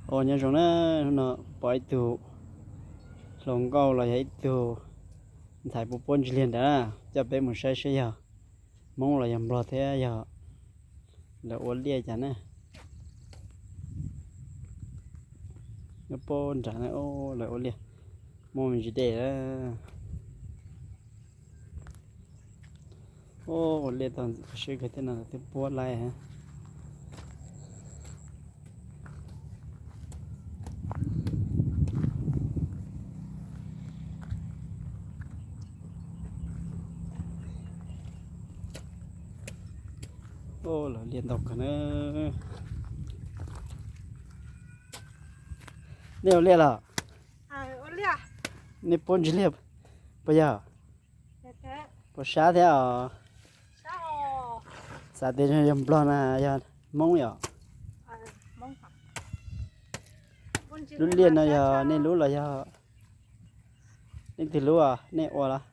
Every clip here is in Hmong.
Os, nyob zoo na, hnub no pom ib tug hluas nkauj los yog ib tug ntxhais puab puab ntsis liag ntawd na, coj peb mus saib saib yog Hmoob los yog Nplog thiab yog lawv ua liaj cas na. Nyob puag nram na, lawv ua liaj, muaj me ntsis dej. Ua liaj tau qhov siab kawg thiab no twb puab laib. Ua liaj ntau kawg na. Nej ua liaj los? Nej puab ntsis liaj puas yog? Puas sab thiab os? Xav tias yog Nplog na yog Hmoob yom? Lub liaj no yog nej lub los yog leej twg lub? Nej ua los,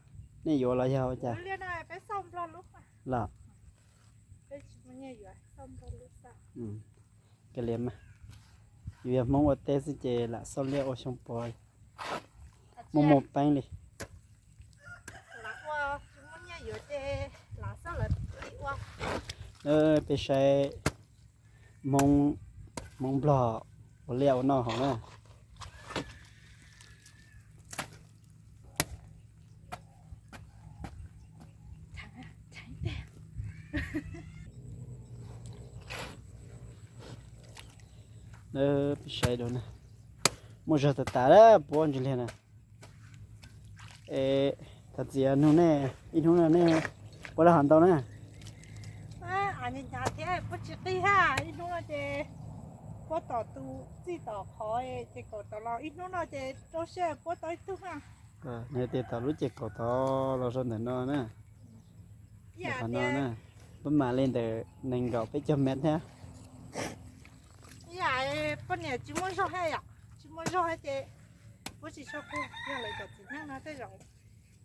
nej yuav los yog ua cas? Los, kav liam mas, yus yog Hmoob ua teb xwb ces lam xauj liaj ua xyoo puav, muaj muaj peev li. Peb saib Hmoob, Hmoob Nplog ua liaj ua noj hauv na. Peb saib dua na, muaj zog tas tas puab ntsis liag na. Es thov txim, nug nej, ib hnub no nej puab laj hov ntau na? Hnyav thiab puab tsis qig hab, ib hnub no ces puab tom tus, txij tom qhov ces kaum tod los, ib hnub no ces rau siab puab tau ib tug na. Nws tias tom lub ces kaum tod los rau ntawm no na. Qhov no na, puab mam li ntawm nees nkaum peb caug mev thiab. Ib yam poj niam tsis muaj zog thiab yom, tsis muaj zog thiab ces puab tsis tshua qug, yog lawv cov txiv neej no tej zaum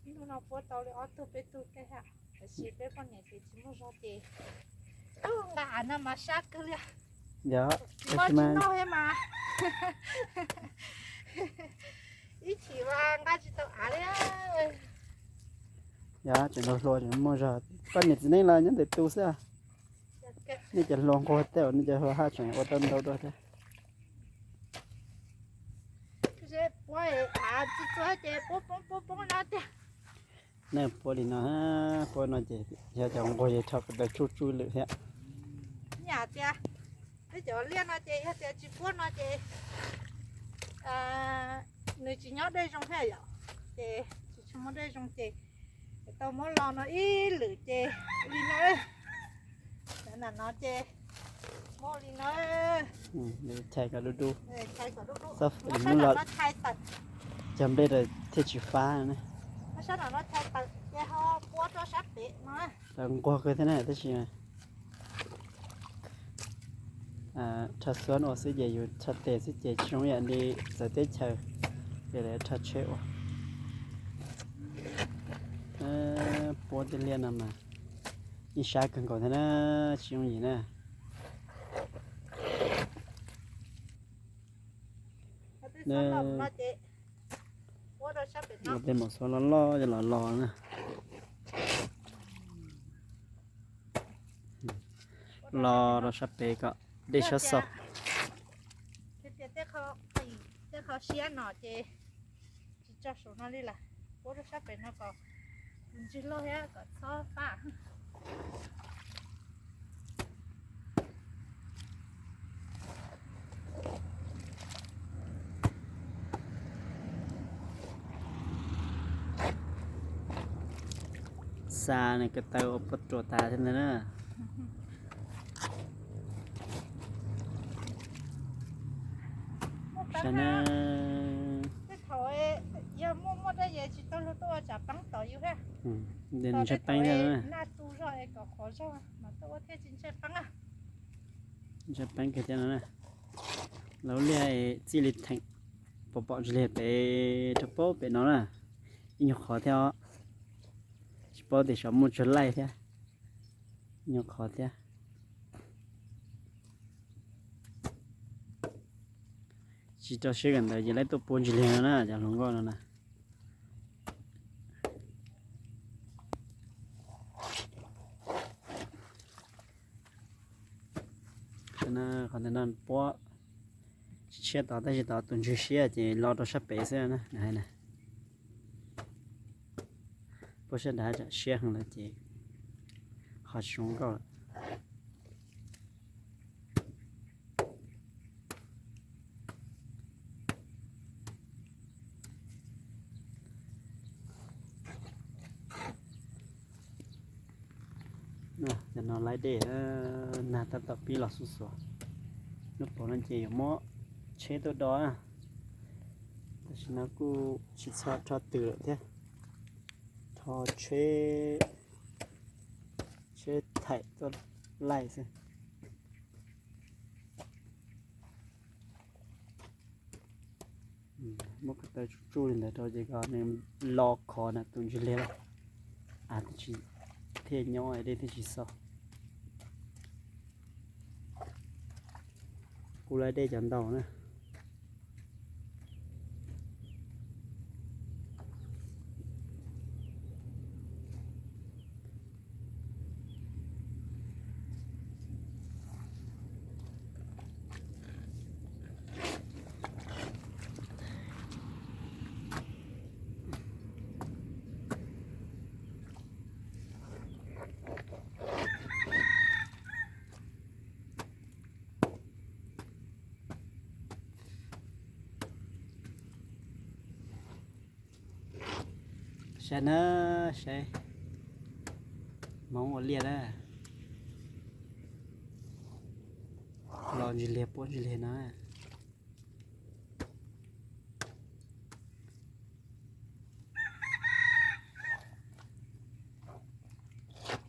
ib hnub no puab tau li ob tug peb tug tej thiab, tab sis peb poj niam ces tsis muaj zog ces nqa av no mas sab kawg li. Noj tsis noj thiab mas, ib chim mas nqa tsis tau av li. Yog tseem hluas hluas tseem muaj zog, poj niam txiv neej los nyob ntawm tus xwb. Nej cov hluas nquag tej, nej cov hluas haj tseem ua tau ntau dua thiab. Puab txua ces puab poob poob poob no tiag. Nej puab li no, puab no ces yog cov nquag ces rho ko taw tsuj tsuj lwm thiab. Yam tias peb cov liaj no ces yog tias tsis puab no ces nws tsis nyob dej zoo thiab yom, ces tsis tshua muaj dej zoo ces tau muab los no ib lwm ces li no. Nam no ces muab li no, chais kom dub dub, cog nplej rau thiaj tsis fab na. Sab no no chais tawm ces ho puab rau sab pem no. Tawm nquag kawg thiab na tab sis rho xuab ua xwb ces yus rho tes xwb ces tsis zoo ib yam li txawv teb chaws, ces lawv rho tsheb ua. Puab tej liaj no mas yeej sab kawg nkaus thiab na, tsis yooj yim na. Tej maum xuab loj loj los los na. Los rau sab pem kom dej sab xaus. Tej qhov siab no ces tsis tso saum no li lawm, puab rau sab pem no kom tus ntswg loj thiab kom txhob fab. Xa nws ko taw ua puab ruam tas thiab ntag na. Saib na. Tej thaum yog muaj muaj dej es tsis tau luag tuaj ua tsam peeb tom yus thiab. Ntshe peeb thiab na. Naj tu zog es kom qhuav zog mas tuaj ua thiaj tsis ntshe peeb. Ntshe peeb kiag thiab no na. Lawv liaj txij li theem pom pom ntsis li pem rau pem no na. Ib nyuag qhov thiab os. Tsis paub tias xyov muaj tsawg laij thiab. Ib nyuag qhov thiab. Tsis rau siab kawm ntawv ces lawv tuaj puab ntsis liag no na, cov hluas nkauj no na. Qhov ntawm no puab tsis tshiab tod, tab sis tod tus ntswg siab ces lo rau sab pem xwb na, nws hais na. Puab sab nrad tsam siab heev lawm ces ho tsis zoo nkauj lawm. Cov no laib dej, nag tab tom pib los xuv xuav. Hnub puav no ces yuav muab tsheb tuaj do na, tam sim no kuj tsis txhob rho tws lawm thiab, rho tsheb, tsheb thaim tuaj laij xwb. Muab ko taw tsuj tsuj li ntawd rau ces kom nws lo khov na tus ntswg liag lawm, thiaj nyob dej thiaj tsis xauj. Kuv laib dej cov ntau na. Saib na, saib Hmoob ua liaj na, lo ntsis liag puab ntsis liag no.